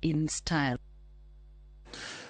In style.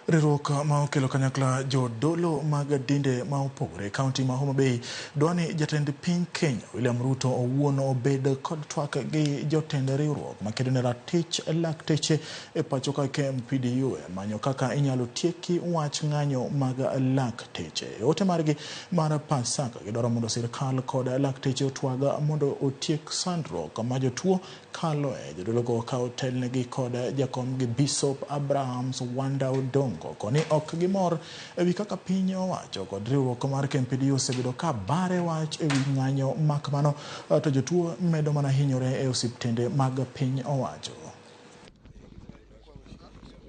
Riwruok ma okelo kanyakla jodolo mag dinde ma opogore e kaunti ma Homa Bay dwa ni jatend piny Kenya William Ruto owuon obed kod twak gi jotend riwruok makedo ne ratich lakteche e pacho ka KMPDU e manyo kaka inyalo tieki wach ng'anyo mag lakteche. E ote margi mar Pasaka gidwaro mondo sirkal kod lakteche otwag mondo otiek sandruok ma jotuo kaloe. Jodologo ka otelnegi kod jakomgi Bishop Abrahams Wanda Odongo koni ok gimor ewi kaka piny owacho kod riwruok mar KMPDU osebedo ka bare wach ewi ng'anyo mak mano to jotuo medo mana hinyore e osiptende mag piny owacho.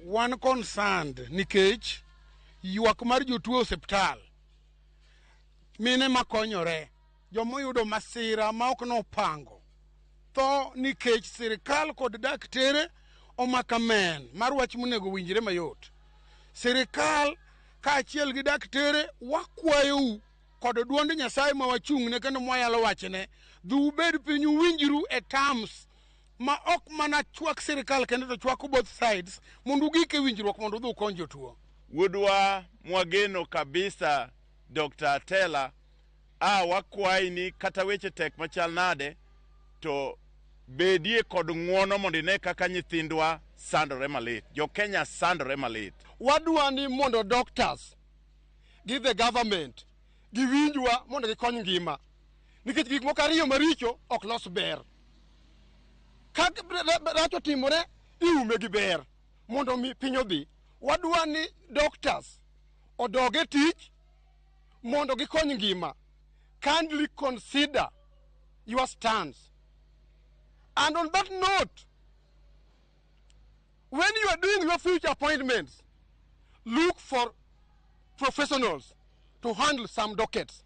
Wan concerned nikech ywak mar jotuo e osiptal, mine makonyore, jomoyudo masira ma ok nopango tho nikech sirikal kod daktere omako amen mar wach monego winjre mayot. Sirikal kaachiel gi daktere wakwayou kod duond Nyasaye ma wachung'ne kendo mwayalo wachne, dhi ubed piny uwinjru e terms ma ok mana chwak sirikal kende to chwako both sides mondo ugik e winjruok mondo udhi ukony jotuo. Wuodwa mwageno kabisa Dr. Atela, a wakwayi ni kata weche tek machal nade to bedie kod ng'uono mondo ine kaka nyithindwa sandore malit. Jo Kenya sandore malit. Wadwa ni mondo doctors gi the government giwinjwa mondo gikony ngima nikech gik moko ariyo maricho ok los ber. Ka rach otimore iume gi ber mondo mi piny odhi. Wadwa ni doctors odog e tich mondo gikony ngima. Kindly consider your stance. And on that note, when you are doing your future appointments, look for professionals to handle some dockets.